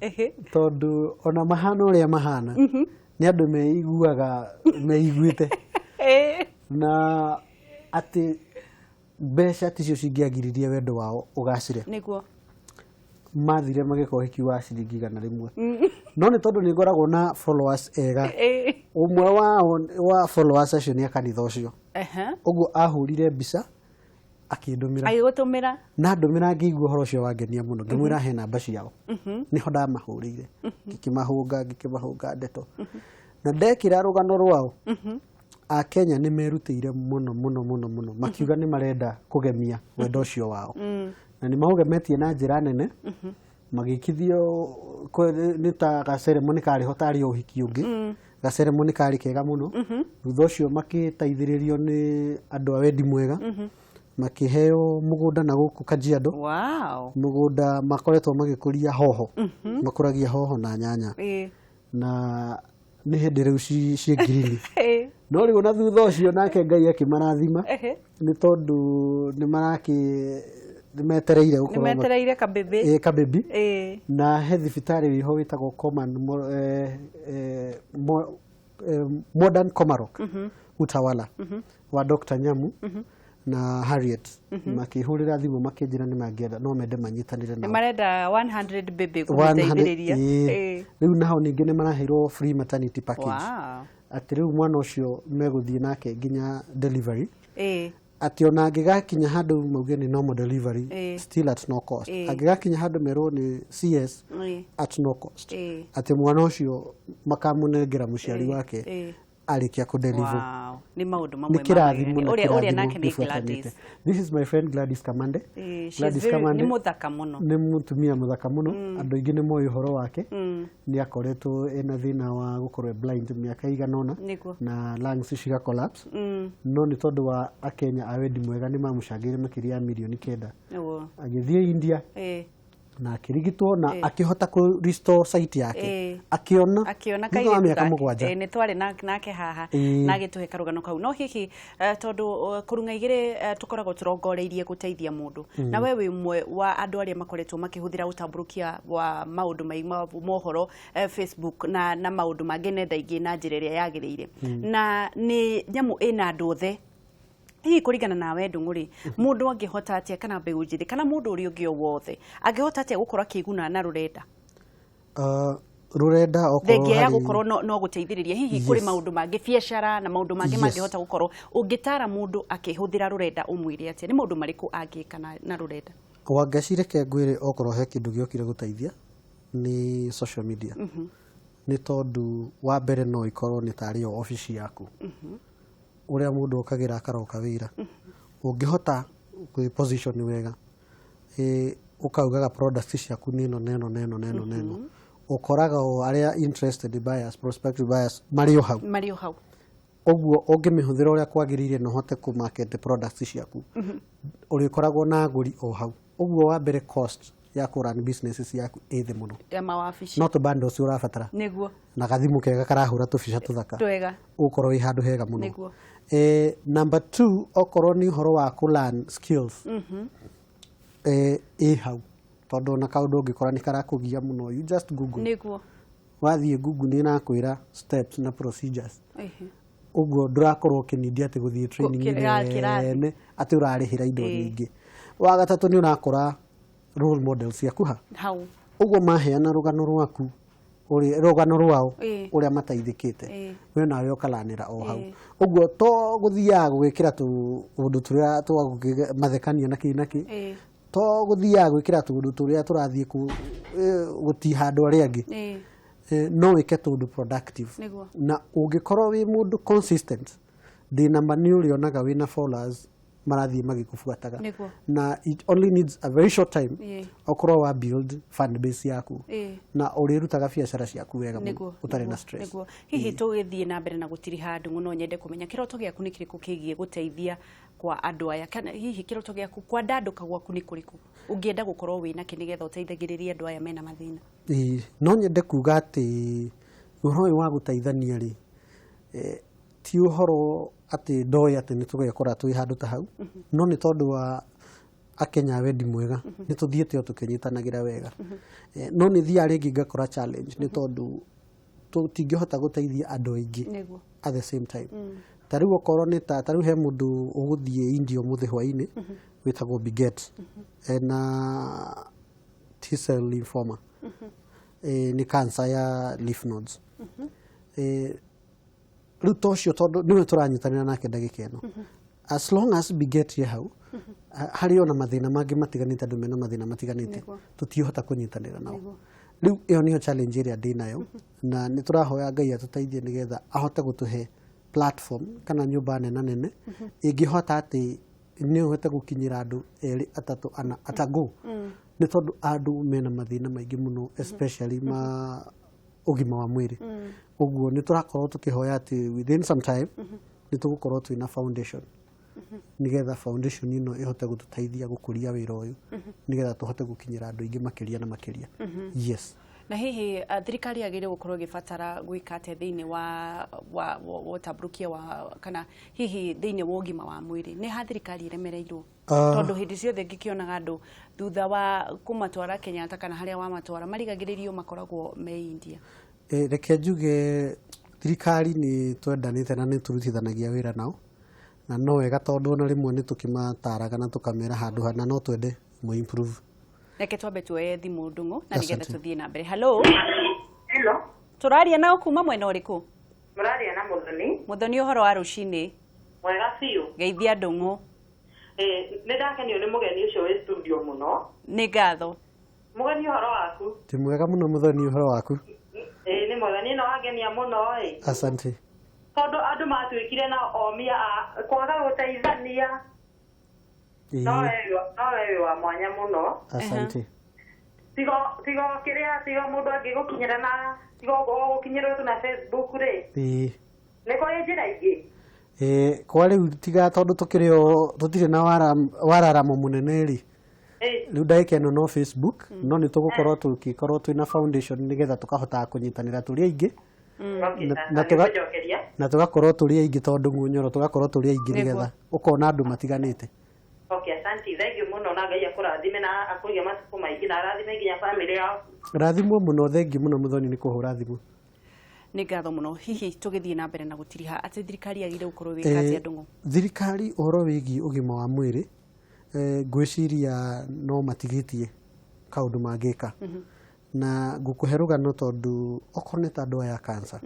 tondũ ona mahana ũrĩa mahana, nĩ andũ meiguaga meiguĩte na atĩ mbeca ticio cingĩagiririe wendo wao ũgacĩre. Mathire magĩka ũhiki wa ciringi 100, no nĩ tondũ nĩ ngoragwo na followers ega, ũmwe wao wa followers acio nĩ a kanitha ũcio. Ũguo ahũrire mbica akĩndũmĩra. Agĩgũtũmĩra. Na ndũmĩra, ngĩigua ũhoro ũcio wangenia mũno, ngĩmwĩra he namba ciao. Nĩho ndamahũrĩire, ngĩkĩmahũnga, ngĩkĩmahũnga ndeto, na ndekĩra rũgano rwao, akenya nĩ merutĩire mũno mũno mũno mũno, makiuga nĩ marenda kũgemia wendo ũcio wao, na nĩ maũgemetie na njĩra nene, magĩkithio nĩ ta gaceremoni karĩ ho, tarĩ o ũhiki ũngĩ, gaceremoni karĩ kega mũno. Thutha ũcio makĩteithĩrĩrio nĩ andũ a wendi mwega, makĩheo mũgũnda na gũkũ Kajiado, mũgũnda makoretwo magĩkũria hoho, makũragia hoho na nyanya, na nĩ hĩndĩ rĩu ciĩ ngirini. No rĩu ona thutha ũcio nake Ngai akĩmarathima, nĩ tondũ nĩ marakĩ nĩ metereire nĩ gũkorwo metereire kabĩbĩ. Kabĩbi. Na he thibitarĩ wĩho wĩtagwo Coman, Modern Komarok Utawala wa Dr. Nyamu. Na Harriet makĩhũrĩra thimũ makĩnjĩra nĩ mangĩenda, no mende manyitanĩre Nĩ nao. marenda 100 baby 100. Kũmũteithĩrĩria. Ĩĩ. Rĩu naho ningĩ nĩ maraheirwo free maternity package, atĩ rĩu mwana ũcio megũthiĩ nake nginya delivery, atĩ ona angĩgakinya handũ mauge nĩ normal delivery, still at no cost. Angĩgakinya handũ merwo nĩ CS, at no cost. Atĩ mwana ũcio makamũnengera mũciari wake arĩkia kũdeliver. Wow. Nĩ maũndũ mamwe Nĩ kĩrathimo na Ũrĩa kĩrathimo nake nĩ gĩbuatanĩte. Gladys. This is my friend Gladys Kamande. She's Gladys nĩ mũthaka mũno. Nĩ mũtumia mũthaka mũno, andũ aingĩ nĩ moĩ ũhoro wake. Nĩ akoretwo ena thĩna wa gũkorwo e blind mĩaka ĩigana ũna na lungs ciga collapse, no nĩ tondũ wa Akenya a wendi mwega nĩ mamũcangĩire makĩria ya mirioni 9, agĩthiĩ India na akĩrigitwo na akĩhota kũ restore sight yake, akĩona Akĩona thutha wa kairĩtu mĩaka gake. 7. Nĩ twarĩ nake haha na agĩtũhe karũgano kau. No hihi tondũ kũrung'a igĩrĩ tũkoragwo tũrongoreirie gũteithia mũndũ, na we wĩ ũmwe wa andũ arĩa makoretwo makĩhũthĩra ũtambũrũkia wa maũndũ mohoro, Facebook na maũndũ mangĩ, nenda ingĩ na njĩra ĩrĩa yagĩrĩire, na nĩ nyamũ ĩna andũ othe. Hihi kũringana nawe, Ndung'u rĩ, mũndũ angĩhota atĩa, kana mbeũ njĩthĩ kana mũndũ ũrĩa ũngĩ o wothe angĩhota atĩa gũkorwo akĩguna na rũrenda? Rũrenda okorwo Thengia ya gũkorwo no gũteithĩrĩria hihi kũrĩ maũndũ mangĩ, biacara na maũndũ mangĩ mangĩhota gũkorwo, ũngĩtara mũndũ akĩhũthĩra rũrenda ũmwĩre atĩa? Nĩ maũndũ marĩkũ angĩka na rũrenda? Wangeci, reke ngwĩre, okorwo he kĩndũ gĩokire gũteithia nĩ social media, nĩ tondũ wa mbere no ĩkorwo nĩ tarĩ yo obici yaku, ũrĩa mũndũ okagĩra akaroka wĩra. Ũngĩhota kwĩ position wega, ũkaugaga products ciaku nĩ ĩno na ĩno na ĩno na ĩno na ĩno, ũkoraga o arĩa interested buyers, prospective buyers marĩ o hau. Marĩ o hau. Ũguo ũngĩmĩhũthĩra ũrĩa kwagĩrĩire na ũhote kũ market products ciaku, ũrĩkoragwo na agũri o hau. Ũguo wa mbere, cost ya kũ run business ciaku ĩ thĩ mũno. Ya mawabici. No tũ bundles ũrabatara na gathimũ kega karahũra tũbica tũthaka, Twega. ũgũkorwo wĩ handũ hega mũno. Number two, okorwo nĩ ũhoro wa kũ learn skills, ĩ hau, tondũ ona kaũndũ ũngĩkora nĩ karakũgia mũno, you just Google. Wathiĩ Google nĩ ĩrakwĩra steps na procedures. Ũguo ndũrakorwo ũkĩnindi atĩ gũthiĩ training Kĩrathi. nene atĩ ũrarĩhĩra indo nyingĩ. Wa gatatũ, nĩ ũrakora role models ciaku ha Hau. Ũguo maheana rũgano rwaku, rũgano rwao, ũrĩa mateithĩkĩte, we nawe ũkaranĩra o hau. Ũguo to gũthiaga gwĩkĩra tũũndũ tũrĩa twa mathekania na kĩ na kĩ, to gũthiaga gwĩkĩra tũũndũ tũrĩa tũrathiĩ gũtiha andũ arĩa angĩ. No wĩke tũũndũ productive na ũngĩkorwo wĩ mũndũ consistent, ndĩna ma nĩ ũrĩonaga wĩna followers marathiĩ magĩkũbuataga. Na it only needs a very short time okorwo wa build fan base yaku, na ũrĩrutaga biacara ciaku wega mũno ũtarĩ na stress. Nĩguo. Hihi tũgĩthiĩ na mbere na gũtiriha, Ndung'u, no nyende kũmenya kĩroto gĩaku nĩ kĩrĩkũ kĩgiĩ gũteithia kwa andũ aya, kana hihi kĩroto gĩaku, kwandandũka gwaku nĩ kũrĩkũ ũngĩenda gũkorwo wĩna kĩ nĩgetha ũteithagĩrĩrie andũ aya mena mathĩna? Ĩĩ, no nyende kuga atĩ ũhoro ũyũ wa gũteithania rĩ, ti ũhoro atĩ ndoĩ atĩ nĩ tũgekora twĩ handũ ta hau, no nĩ tondũ wa Akenya a wendi mwega nĩ tũthiĩte o tũkĩnyitanagĩra wega. No nĩ thiaga rĩngĩ ngakora challenge, nĩ tondũ tũtingĩhota gũteithia andũ aingĩ at the same time. Ta rĩu okorwo nĩ ta rĩu he mũndũ ũgũthiĩ India ũmũthĩ hwainĩ wĩtagwo Biget, ena T-cell lymphoma, nĩ cancer ya lymph nodes. Rĩu to ũcio, tondũ nĩwe tũranyitanĩra nake ndagĩka ĩno, as long as Biget ye hau, harĩ ona mathĩna mangĩ matiganĩte, andũ mena mathĩna matiganĩte, tũtiĩhota kũnyitanĩra nao. Rĩu ĩyo nĩyo challenge ĩrĩa ndĩ nayo, na nĩ tũrahoya Ngai atũteithie nĩgetha ahote gũtũhe platform kana nyũmba nena nene ĩngĩhota atĩ nĩ ũhote gũkinyĩra andũ erĩ, atatũ, ana atago, nĩ tondũ andũ mena mathĩna maingĩ mũno, especially ma ũgima wa mwĩrĩ. Ũguo nĩ tũrakorwo tũkĩhoya atĩ within some time nĩ tũgũkorwo twĩna foundation, nĩgetha foundation ĩno ĩhote gũtũteithia gũkũria wĩra ũyũ, nĩgetha tũhote gũkinyĩra andũ aingĩ makĩria na makĩria, yes. Na hihi thirikari yagĩrĩire gũkorwo ĩgĩbatara gwĩka atĩa thĩinĩ wa ũtambũrũkia wa, kana hihi thĩinĩ wa ũgima wa mwĩrĩ? Nĩ ha thirikari ĩremereirwo? Tondũ hĩndĩ ciothe ngĩkĩonaga andũ thutha wa kũmatwara Kenyatta kana harĩa wamatwara marigagĩrĩrio makoragwo me India. Reke njuge thirikari nĩ twendanĩte na nĩ tũrutithanagia wĩra nao. Na no wega tondũ ona rĩmwe nĩ tũkĩmataraga na tũkamera handũ hana no twende mũ improve. Reke twambe tuoye thimũ, Ndung'u, na nĩgetha Asante. tũthiĩ na mbere. Hello. Hello. Tũraria nao kuma mwena ũrĩkũ? Mũraria na Mũthoni. Mũthoni, ũhoro wa rũcinĩ? Mwega biũ. Geithia Ndung'u. Nĩ ndakenio nĩ mũgeni ũcio wĩ studio mũno. Nĩ ngatho. Mũgeni, ũhoro waku? Ti mwega mũno, Mũthoni, ũhoro waku? Nĩ mwega, niĩ no wangenia mũno ĩ. Asante. Tondũ andũ matuĩkire na omia a kwaga gũteithania. No we wĩ wa mwanya mũno. Asante. Tigo kĩrĩa, tigo mũndũ angĩgũkinyĩra na tigo gũkinyĩrwo tu na Facebook rĩ. Nĩ kũrĩ njĩra ingĩ. Kwa rĩu tiga tondũ tũkĩrĩ o tũtirĩ na wararamo mũnene rĩ, rĩu ndagĩka ĩno no Facebook, no nĩ tũgũkorwo tũgĩkorwo twĩna foundation nĩgetha tũkahotaga kũnyitanĩra tũrĩ aingĩ. Okay, Na- na na tuga- nĩngũnjokeria. Na tũgakorwo tũrĩ aingĩ tondũ Ng'ũnyoro tũgakorwo tũrĩ aingĩ nĩgetha ũkona andũ matiganĩte. Okay, asante. Thank you mũno na Ngai akũrathime na akũige matukũ maingĩ na arathime nginya family yaku. Rathimwo mũno, thengi mũno Mũthoni nĩ kũhũra thimũ. Nĩ ngatho mũno. Hihi tũgĩthiĩ na mbere na gũtiriha atĩ thirikari yagĩrĩire gũkorwo ĩgĩka atĩa, Ndung'u? Thirikari ũhoro wĩgiĩ ũgima wa mwĩrĩ, ngwĩciria no matigĩtie kaũndũ mangĩka, na ngũkũhe rũgano tondũ okorwo nĩ ta andũ aya cancer,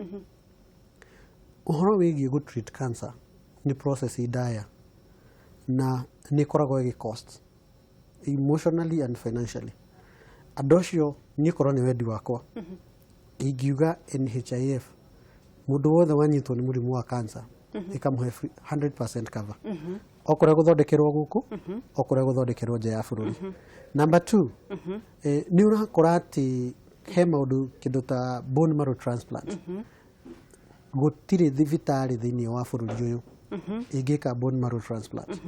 ũhoro wĩgiĩ gũ treat cancer nĩ process ndaya na nĩ ĩkoragwo ĩgĩ cost emotionally and financially andũ acio. Niĩ korwo nĩ wendi wakwa, ingiuga NHIF mũndũ wothe wanyitwo nĩ mũrimũ wa cancer ĩkamũhe free 100% cover, okorwo gũthondekerwo gũkũ, okorwo gũthondekerwo nja ya bũrũri. Number two, nĩ ũrakora atĩ he maũndũ kĩndũ ta bone marrow transplant, gũtirĩ thibitarĩ thĩinĩ wa bũrũri ũyũ ĩngĩka bone marrow transplant,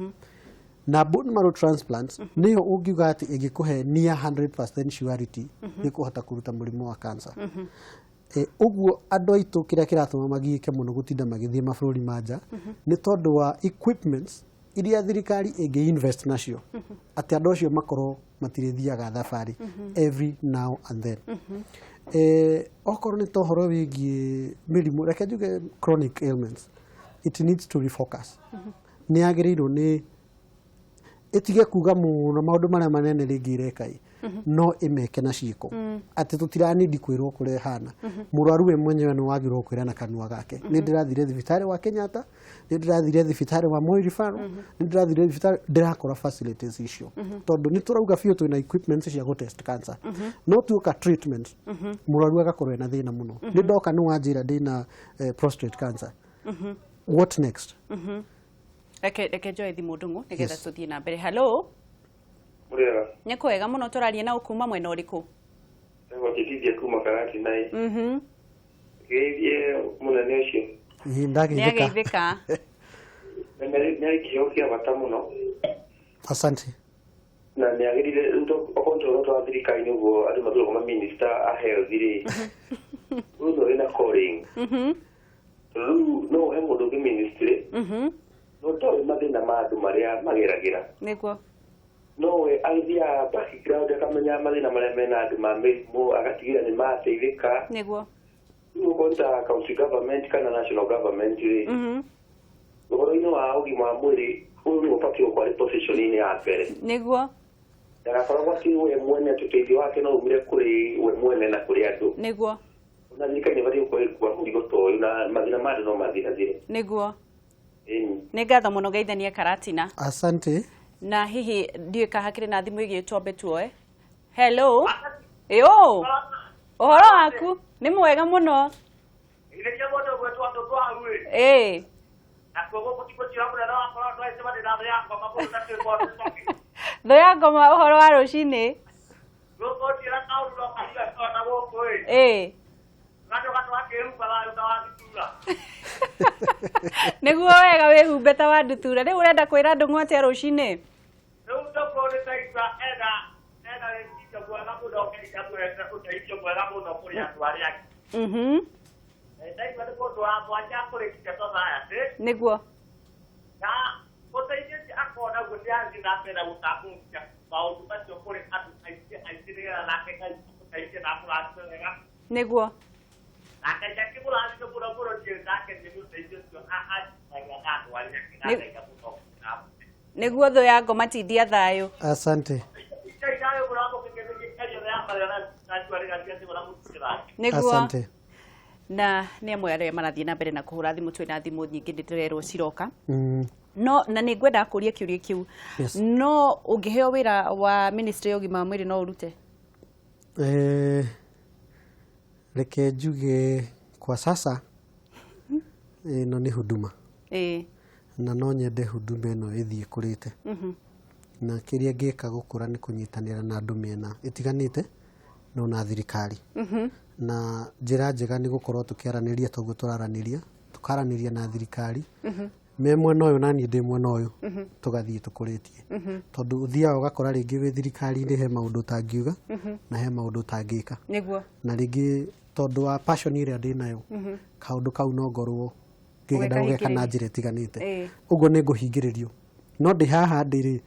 na bone marrow transplant nĩyo ũngiuga atĩ ĩngĩkũhe near 100% surety nĩ kũhota kũruta mũrimũ wa cancer. Ũguo andũ aitũ kĩrĩa kĩratũma magiĩke mũno gũtinda magĩthiĩ mabũrũri ma nja nĩ tondũ wa equipments iria thirikari ĩngĩ invest nacio atĩ andũ acio makorwo matirĩthiaga thabarĩ every now and then. Okorwo nĩ ta ũhoro wĩgiĩ mĩrimũ, reke njuge chronic ailments, it needs to refocus. Nĩ yagĩrĩirwo nĩ ĩtige kuga mũno maũndũ marĩa manene rĩngĩ ireka ĩ, no ĩmeke na ciĩko atĩ tũtiranindi kwĩrwo kũrĩa ĩhana. Mũrwaru we mwenyewe nĩ wagĩrĩirwo kwĩra na kanua gake, nĩ ndĩrathire thibitarĩ wa Kenyatta, nĩ ndĩrathire thibitarĩ wa Moi Referral, nĩ ndĩrathire thibitarĩ ndĩrakora facilities icio, tondũ nĩ tũrauga biũ twĩna equipment cia gũ test cancer, no tuoka treatment mũrwaru agakorwo ena thĩna mũno. Nĩ ndoka nĩ wanjĩra ndĩna prostate cancer, what next? Reke njoe thimũ, Ndung'u, nĩgetha tũthiĩ na mbere. Hello. Mũrĩega. Nĩ kwega mũno. Tũraria na kuma mwena ũrĩkũ? Gwakĩtithia kuma Karatina ĩ. Geithie mũnene ũcio. Ĩ, Nĩ ndageithĩka. ageithĩka. Na nĩ arĩ kĩheo kĩa bata mũno. Asante. Na nĩ agĩrĩire rĩu okorwo nĩ tũhoro twa thirikari nĩguo andũ mathuragwo ma minister a health rĩ, ũyũ nĩ ũrĩ na calling. Tondũ rĩu no ũhe mũndũ ũngĩ ministry, no ndoĩ mathĩna ma andũ marĩa mageragĩra. No we agĩthiaga background akamenya mathĩna marĩa mena andũ ma mĩrimũ, agatigĩrĩra nĩ mateithĩka. Rĩu okorwo nĩ ta county government kana national government rĩ, ũhoro-inĩ wa ũgima wa mwĩrĩ, ũyũ nĩwe ũbatiĩ gũkorwo arĩ position-inĩ ya mbere. Ndagakoragwo atĩ we mwene atĩ ũteithio wake no umire kũrĩ we mwene na kũrĩ andũ. Ona thirikari nĩ ĩbatiĩ gũkorwo ĩgĩkua mũrigo ta ũyũ na mathĩna ma andũ no mathirathire. Ĩni. Nĩ ngatho mũno, geithania Karatina. Asante. Na hihi ndiũĩ ka hakĩrĩ na thimũ ĩngĩ twambe tuoe. Hello. Ĩũ, ũhoro waku? Nĩ mwega mũno. Ithĩkia mũndũ gwetwo andũ twaru ĩ. Nakuo gũkũ ti gũtira mũnene wakora andũ acio na thĩ ya ngoma kũu na kĩrĩko. Thũ ya ngoma, ũhoro wa rũcinĩ? Gũkũ tira kaũndũ no kahiga kona gũkũ ĩ. Gacoka twakĩhumba thayũ ta wa ndutura. Nĩguo wega, wĩhumbe ta wa ndutura. Rĩu ũrenda kwĩra Ndung'u atĩa rũcinĩ? Rĩu ndũkũ nĩ taigua ena wĩtithio mwega mũno, Ngai amũhete ũteithio mwega mũno kũrĩ andũ arĩa angĩ. Ndaigua nĩ mũndũ wa mwanya kũrĩ nginya society. Na ũteithio ũcio akona guo nĩ athiĩ na mbere na gũtambũrũkia maũndũ macio kũrĩ andũ aingĩ aingĩ nĩgetha nake Ngai amũteithie na amũrathime wega. Na Ngai akĩmũrathime mũno mũno ndiũĩ ndakenire nĩ ũteithio ũcio anjĩkaga na andũ arĩa angĩ na Ngai amũcokie. Nĩguo thũ ya ngoma tindia thayũ. Asante. Nĩguo. Asante. Na nĩ amwe arĩa marathiĩ na mbere na kũhũra thimũ, twĩna thimũ nyingĩ ndĩrerwo ciroka. No na nĩ ngwenda kũria kĩũria kĩu. Yes. No ũngĩheo wĩra wa ministry ya ũgima wa mwĩrĩ no ũrute? Reke njuge kwa sasa ĩno nĩ huduma. Na no nyende huduma ĩno ĩthiĩ ĩkũrĩte. Na kĩrĩa ngĩka gũkũra nĩ kũnyitanĩra na andũ mĩena ĩtiganĩte no na thirikari. Na njĩra njega nĩ gũkorwo tũkĩaranĩria toguo tũraranĩria, tũkaranĩria na thirikari me mwena ũyũ na niĩ ndĩ mwena ũyũ, tũgathiĩ tũkũrĩtie. Tondũ ũthiaga ũgakora rĩngĩ wĩ thirikari-inĩ he maũndũ ũtangiuga na he maũndũ ũtangĩka. Nĩguo. Na rĩngĩ tondũ wa passion ĩrĩa ndĩnayo, kaũndũ kau no ngorwo ngĩgenda gũgeka na njĩra ĩtiganĩte. Ũguo nĩ ngũhingĩrĩrio. No ndĩ haha ndĩ-rĩ,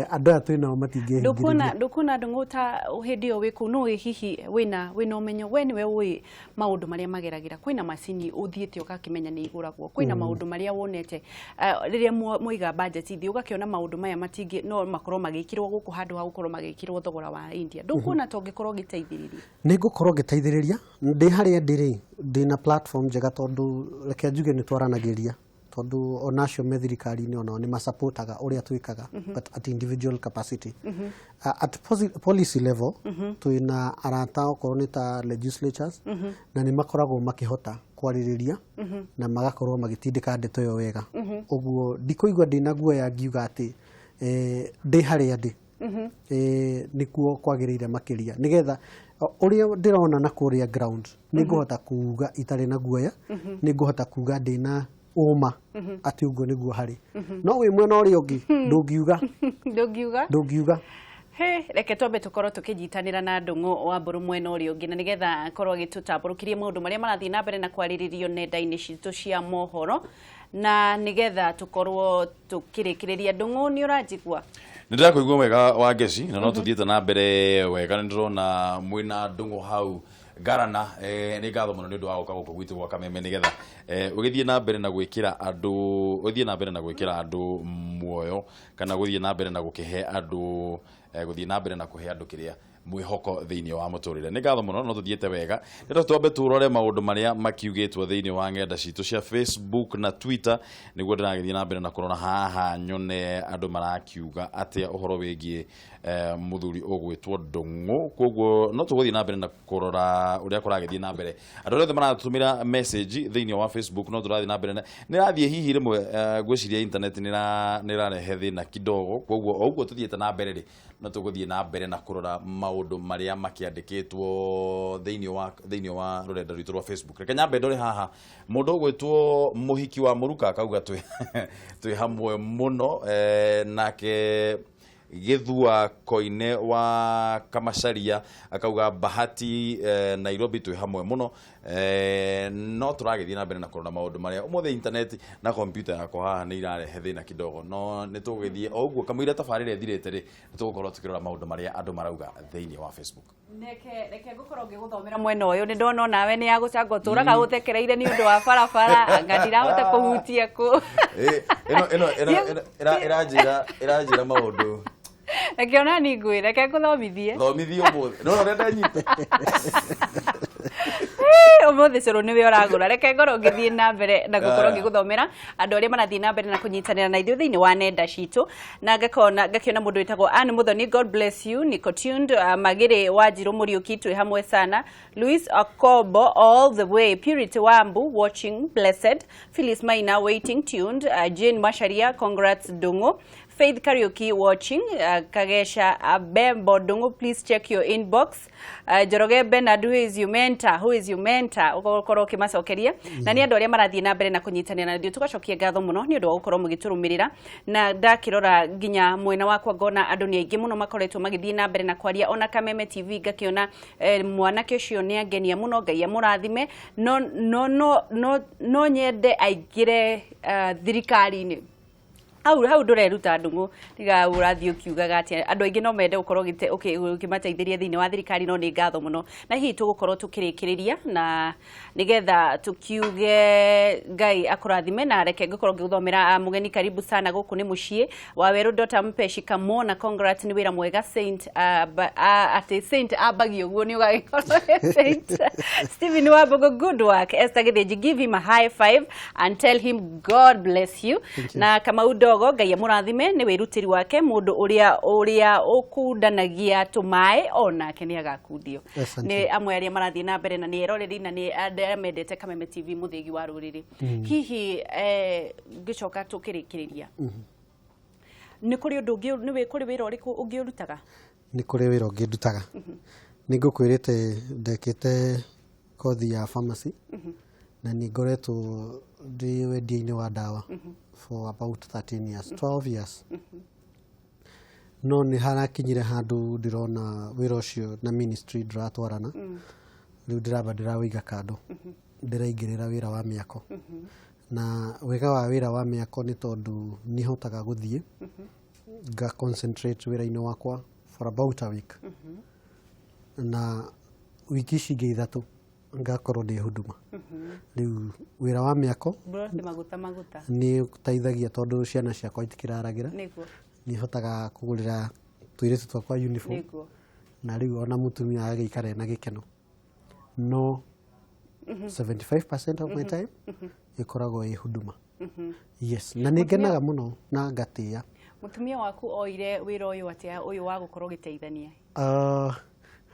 andũ aya twĩnao matingĩhingĩrĩria. Ndũkuona Ndung'u ta hĩndĩ ĩyo wĩ kũu no hihi wĩna ũmenyo, we nĩwe ũĩ maũndũ marĩa mageragĩra. Kwĩna macini ũthiĩte ũgakĩmenya nĩ igũragwo, kwĩna maũndũ marĩa wonete rĩrĩa mwaiga budget thĩ ũgakĩona maũndũ maya matingĩ no makorwo magĩkĩrwo gũkũ handũ ha gũkorwo magĩkĩrwo thogora wa India. Ndũkuona ta ũngĩkorwo ũgĩteithĩrĩria? Nĩ ngũkorwo ngĩteithĩrĩria. Ndĩ harĩa ndĩ-rĩ, ndĩna platform njega tondũ reke njuge nĩ twaranagĩria. Tondũ ona acio me thirikari-inĩ onao nĩ masupportaga ũrĩa twĩkaga, but at individual capacity. At policy level, twĩna arata okorwo nĩ ta legislatures, na nĩ makoragwo makĩhota kwarĩrĩria na magakorwo magĩtindĩka ndeto ĩyo wega. Ũguo ndikũigua ndĩna guoya ngiuga atĩ ndĩ harĩa ndĩ nĩkuo kwagĩrĩire makĩria, nĩgetha ũrĩa ndĩrona na kũrĩa ground nĩ ngũhota kuga itarĩ na guoya, nĩ ngũhota kuga ndĩna ũma atĩ ũguo nĩguo harĩ. No wĩ mwena ũrĩa ũngĩ ndũngiuga. Ndũngiuga. He, reke twambe tũkorwo tũkĩnyitanĩra na Ndung'u wa Mbũrũ mwena ũrĩa ũngĩ, na nĩgetha akorwo agĩtũtambũrũkĩria maũndũ marĩa marathiĩ na mbere na kwarĩrĩrio nenda-inĩ citũ cia mohoro, na nĩgetha tũkorwo tũkĩrĩkĩrĩria. Ndung'u, nĩ ũranjigua? Nĩ ndĩrakũigua wega wa Ngeci, na no tũthiĩte na mbere wega. Nĩ ndĩrona mwĩna Ndung'u hau Ngarana. Nĩ ngatho mũno nĩ ũndũ wa gũka gũkũ gwitũ gwa Kameme, nĩgetha ũgĩthiĩ na mbere na gwĩkĩra andũ, ũgĩthiĩ na mbere na gwĩkĩra andũ muoyo, kana gũthiĩ na mbere na gũkĩhe andũ, gũthiĩ na mbere na kũhe andũ kĩrĩa mwĩhoko thĩinĩ wa mũtũrĩre. Nĩ ngatho mũno, no tũthiĩte wega. Rĩu twambe tũrore maũndũ marĩa makiugĩtwo thĩinĩ wa ng'enda citũ cia Facebook na Twitter, nĩguo ndĩragĩthiĩ na mbere na kũrora haha nyone andũ marakiuga atĩa ũhoro wĩgiĩ mũthuri ũgwĩtwo Ndung'u. Koguo no tũgũthiĩ na mbere na kũrora ũrĩa kũragĩthiĩ na mbere. Andũ arĩa othe maratũmĩra message thĩinĩ wa Facebook no tũrathiĩ na mbere na nĩrathiĩ hihi rĩmwe, ngwĩciria internet nĩ ĩrarehe thĩna kidogo. Koguo o ũguo tũthiĩte na mbere rĩ, no tũgũthiĩ na mbere na kũrora maũndũ marĩa makĩandĩkĩtwo thĩinĩ wa rũrenda rwitũ rwa Facebook. Reke nyambe ndore haha mũndũ ũgwĩtwo Mũhiki wa Mũruka akauga twĩ hamwe mũno. Nake Gĩthua Koine wa Kamacaria akauga Bahati, Nairobi twĩ hamwe mũno. No tũragĩthiĩ na mbere na kũrora maũndũ marĩa ũmũthĩ internet na kompyuta yakwa haha nĩ irarehe thĩna kidogo, no nĩ tũgũgĩthiĩ o ũguo kamũira tabarĩra ĩthirĩte rĩ, nĩ tũgũkorwo tũkĩrora maũndũ marĩa andũ marauga thĩinĩ wa Facebook. Reke ngũkorwo ngĩgũthomera mwena ũyũ, nĩ ndona onawe nĩ yagũcanga ũtũraga gũthekereire nĩ ũndũ wa barabara, anga ndirahota kũhutia kũ. Ĩno ĩranjĩra maũndũ. Reke ona ni ngwĩre, reke ngũthomithie. Thomithie ũmũthĩ. No ũrĩa ndanyita. Ũmũthĩ cũrũ nĩwe ũragũra. Reke ngorwo ngĩthiĩ na mbere na gũkorwo ngĩgũthomera andũ arĩa marathiĩ na mbere na kũnyitanĩra na ithuĩ thĩinĩ wa nenda citũ, na ngakĩona mũndũ wĩtagwo Ann Muthoni, God bless you, niko tuned. Magĩrĩ wa Njirũ Mũriũki, twĩ hamwe sana. Louis Akobo all the way, Purity Wambu watching, blessed. Phyllis Maina waiting tuned. Jane Macharia, congrats Ndung'u. Faith Kariuki watching. Kagesha Abembo Ndung'u, please check your inbox. Njoroge Bernard, who is your mentor? Who is your mentor? Ũgũkorwo ũkĩmacokeria. Na nĩ andũ arĩa marathiĩ na mbere na kũnyitanĩra na ithuĩ, tũgacokia ngatho mũno nĩ ũndũ wa gũkorwo mũgĩtũrũmĩrĩra. Na ndakĩrora nginya mwena wakwa ngona andũ nĩ aingĩ mũno makoretwo magĩthiĩ na mbere na kwaria. Ona Kameme TV ngakĩona mwanake ũcio nĩ angenia mũno, Ngai amũrathime. No nyende aingĩre thirikari-inĩ. Hau hau ndũreruta ndũng'ũ tiga ũrathiĩ ũkiugaga atĩ andũ aingĩ no mende gũkorwo ũkĩmateithĩria thĩinĩ wa thirikari, no nĩ ngatho mũno na hihi tũgũkorwo tũkĩrĩkĩrĩria na nĩgetha tũkiuge Ngai akũrathime na reke ngũkorwo ngĩgũthomera. Mũgeni, karibu sana, gũkũ nĩ mũciĩ wa werũ. Dota mpe shikamo na congrats, nĩ wĩra mwega Saint, atĩ Saint ambagia ũguo nĩ ũgagĩkorwo wĩ Saint Stephen Wambugu, good work. Esther Githinji, give him a high five and tell him God bless you. Thank you. Na Kamau Ndogo, Ngai amũrathime nĩ wĩrutĩri wake, mũndũ ũrĩa ũrĩa ũkundanagia tũmaĩ onake nĩ agakundio. Asante. Nĩ amwe arĩa marathiĩ na mbere na nĩ eroreri na nĩ arĩa mendete Kameme TV, mũthĩgi wa rũrĩrĩ. Hihi ngĩcoka tũkĩrĩkĩrĩria, nĩ kũrĩ ũndũ ũngĩ, nĩ kũrĩ wĩra ũrĩkũ ũngĩ ũrutaga? Nĩ kũrĩ wĩra ũngĩ ndutaga. Nĩ ngũkwĩrĩte ndekĩte kothi ya pharmacy na nĩ ngoretwo ndĩ wendia-inĩ wa ndawa for about 13 years, 12 years, no nĩ harakinyire handũ ndĩrona wĩra ũcio na ministry ndũratwarana. Rĩu ndĩramba ndĩrawĩiga kando, ndĩraingĩrĩra wĩra wa mĩako. Na wega wa wĩra wa mĩako nĩ tondũ nĩ hotaga gũthiĩ nga concentrate wĩra-inĩ wakwa for about a week, na wiki ici ingĩ 3 ngakorwo ndĩ huduma. Rĩu wĩra wa mĩako Mburoti maguta maguta. Nĩ ũteithagia tondũ ciana ciakwa itikĩraragĩra. Nĩ hotaga kũgũrĩra tũirĩtu twakwa uniform na rĩu ona mũtumia agagĩikara ena gĩkeno, no 75% of my time ĩkoragwo ĩ huduma, yes, na nĩ ngenaga mũno na ngatĩĩa. Mũtumia waku oire wĩra ũyũ atĩa, ũyũ wa gũkorwo ũgĩteithania?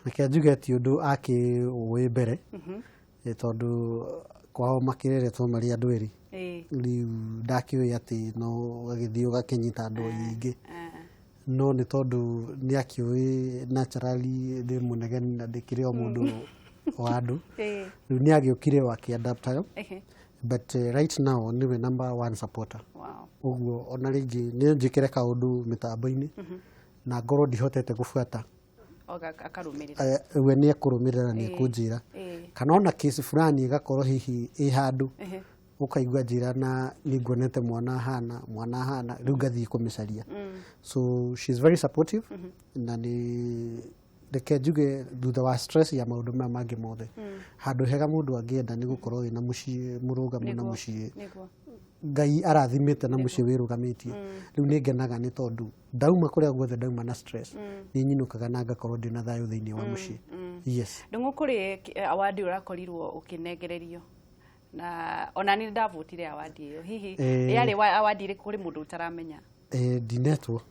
Reke njuge ti ũndũ akĩũĩ mbere, tondũ kwao makĩreretwo marĩ andũ erĩ. Rĩu ndakĩũĩ atĩ no ũgagĩthiĩ ũgakĩnyita andũ aingĩ, no nĩ tondũ nĩ akĩũĩ naturally ndĩ mũnegeni na ndĩkĩrĩ o mũndũ wa andũ. Rĩu nĩ agĩũkire o akĩadaptaga, but right now nĩwe number one supporter. Ũguo ona rĩngĩ nĩ njĩkĩre kaũndũ mĩtambo-inĩ na ngorwo ndihotete gũbuata, Akarũmĩrĩra. We nĩ ekũrũmĩrĩra na nĩ ekũnjĩra, kana ona kesi fulani ĩgakorwo hihi ĩ handũ, ũkaigua njĩra na nĩ nguonete mwana ahana, mwana ahana, rĩu ngathiĩ kũmĩcaria. So she's very supportive, na nĩ reke njuge thutha wa stress ya maũndũ maya mangĩ mothe, handũ hega mũndũ angĩenda nĩ gũkorwo wĩna mũciĩ mũrũgamu na mũciĩ Ngai arathimĩte na mũciĩ wĩrũgamĩtie. Rĩu nĩ ngenaga nĩ tondũ ndauma kũrĩa guothe ndauma na stress, nĩ nyinũkaga na ngakorwo ndĩna thayũ thĩinĩ wa mũciĩ, yes. Ndũng'ũ, kũrĩ award ũrakorirwo ũkĩnengererio na ona nĩ ndavotire award ĩyo. Hihi yarĩ award ĩrĩkũ kũrĩ mũndũ ũtaramenya? Ndinetwo.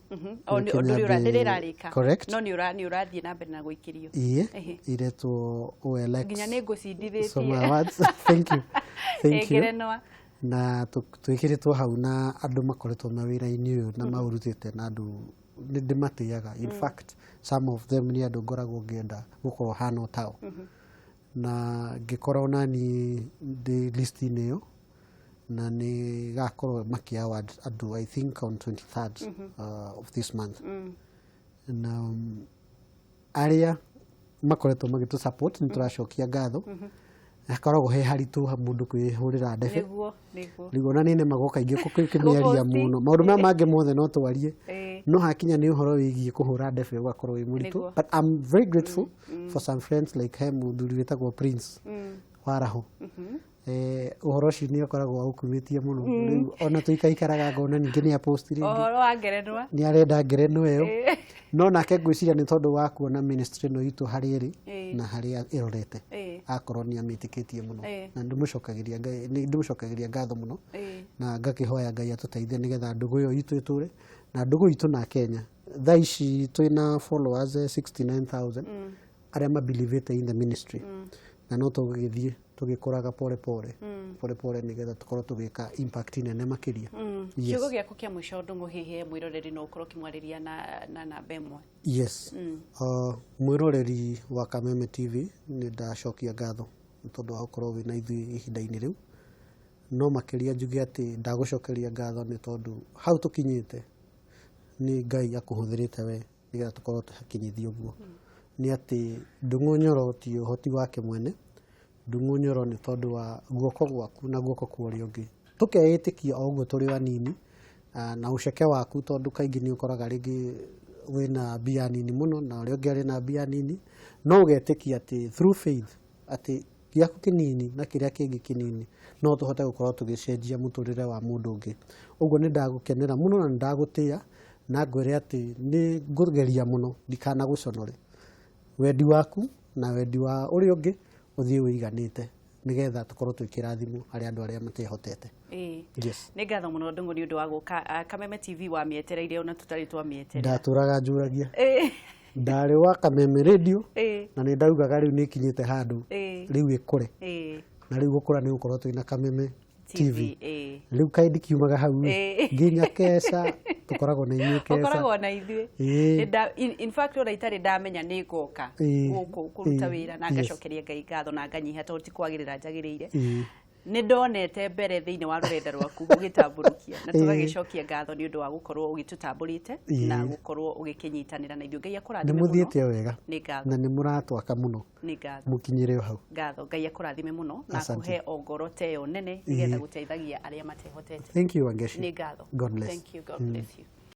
O Reke ndũrĩ ndĩrĩ ĩrarĩka. Correct. No nĩ ũrathiĩ na mbere na gũikĩrio. Iĩ, iretwo OLX Nginya nĩ ngũcindithĩtie. Soma Awards. Thank you, thank you. Ngerenwa. Na twĩkĩrĩtwo hau na andũ makoretwo mawĩra-inĩ ũyũ na maũrutĩte, na andũ nĩ ndĩmatĩaga. In fact, some of them nĩ andũ ngoragwo ngĩenda gũkorwo hana o tao, na ngĩkora ona niĩ ndĩ list-inĩ ĩyo na nĩ gakorwo makĩ award andũ, I think on 23rd of this month. Na arĩa makoretwo magĩtũ support, nĩ tũracokia ngatho. Hakoragwo he haritũ mũndũ kwĩhũrĩra ndebe. Nĩguo nĩguo. Rĩu ona nĩ nemagwo kaingĩ kũmĩaria Gũposti. mũno. Maũndũ maya mangĩ mothe no twarie, no hakinya nĩ ũhoro wĩgiĩ kũhũra ndebe ũgakorwo wĩ mũritũ. But I'm very grateful for some friends, like he mũthuri wĩtagwo Prince Waraho. Ũhoro ũcio nĩ akoragwo aũkumĩtie mũno. Rĩu ona tũikaikaraga ngona ningĩ nĩ apost rĩngĩ. Ũhoro wa ngerenwa. Nĩ arenda ngerenwa ĩyo, no nake ngwĩciria nĩ tondũ wa kuona ministry ĩno itũ harĩa ĩrĩ na harĩa ĩrorete, akorwo nĩ amĩtĩkĩtie mũno. Na ndĩmũcokagĩria Ngai, nĩ ndĩmũcokagĩria ngatho mũno na ngakĩhoya Ngai atũteithie nĩgetha ndũgũ ĩyo itũ ĩtũre na ndũgũ itũ na Kenya. Thaa ici twĩna followers 69,000 arĩa mabelievĩte in the ministry, na no tũgĩthiĩ tũgĩkũraga pole pole pole pole nĩgetha tũkorwo tũgĩka impact nene makĩria. Yes. Kiugo gĩaku kĩa mũico, Ndũng'ũ, hihi mwĩroreri no ũkorwo ũkĩmwarĩria na namba 1? Yes. Mwĩroreri wa Kameme TV, nĩ ndacokia ngatho nĩ tondũ wa gũkorwo wĩna ithuĩ ihinda-inĩ rĩu, no makĩria njuge atĩ ndagũcokeria ngatho nĩ tondũ hau tũkinyĩte nĩ Ngai akũhũthĩrĩte we nĩgetha tũkorwo tũhakinyithia ũguo. Nĩ atĩ Ndung'u Nyoro ti ũhoti wake mwene, Ndung'u Nyoro nĩ tondũ wa guoko gwaku na guoko kwa ũrĩa ũngĩ, tũkeĩtĩkia o ũguo tũrĩ anini. Na ũceke waku, tondũ kaingĩ nĩ ũkoraga rĩngĩ wĩna mbia nini mũno na ũrĩa ũngĩ arĩ na mbia nini, no ũgetĩkia atĩ through faith atĩ gĩaku kĩnini na kĩrĩa kĩngĩ kĩnini no tũhote gũkorwo tũgĩcenjia mũtũrĩre wa mũndũ ũngĩ. Ũguo nĩ ndagũkenera mũno na nĩ ndagũtĩa, na ngwĩre atĩ nĩ ngũgeria mũno ndikanagũconore. Wendi waku na wendi wa ũrĩa ũngĩ ũthiĩ wĩiganĩte, nĩgetha tũkorwo twĩ kĩrathimo harĩ andũ arĩa matehotete. Yes. Nĩ ngatho mũno Ndung'u nĩ ũndũ wa gũka. Kameme TV wamĩetereire ona tũtarĩ twamĩeterera. Ndatũraga njũragia. Ndarĩ wa Kameme Radio na nĩ ndaugaga rĩu nĩ ikinyĩte handũ rĩu ĩkũre, na rĩu gũkũra nĩ gũkorwo twĩna Kameme TV. Rĩu kaĩ ndikiumaga hau rĩ, nginya keca tũkoragwo na inyuĩ keca. Ũkoragwo na ithuĩ. In fact ona itarĩ ndamenya nĩ ngoka gũkũ kũruta wĩra, na ngacokeria Ngai ngatho na nganyiha tondũ ti kwagĩrĩra njagĩrĩire. Nĩ ndonete mbere thĩinĩ wa rũrenda rwaku ũgĩtambũrũkia, na tũgagĩcokia ngatho nĩ ũndũ wa gũkorwo ũgĩtũtambũrĩte na gũkorwo ũgĩkĩnyitanĩra na ithuĩ. Ngai Nĩ akũrathime mũno. Mũthiĩte o wega Nĩ ngatho. Na nĩ mũratwaka mũno. Nĩ ngatho. Mũkinyĩre o hau. Ngatho. Ngai akũrathime mũno na Asante. akũhe o ngoro ta ĩyo nene nĩgetha gũteithagia arĩa matehotete. Thank you, Wangeshi. Nĩ ngatho. God bless. Thank you. God bless you.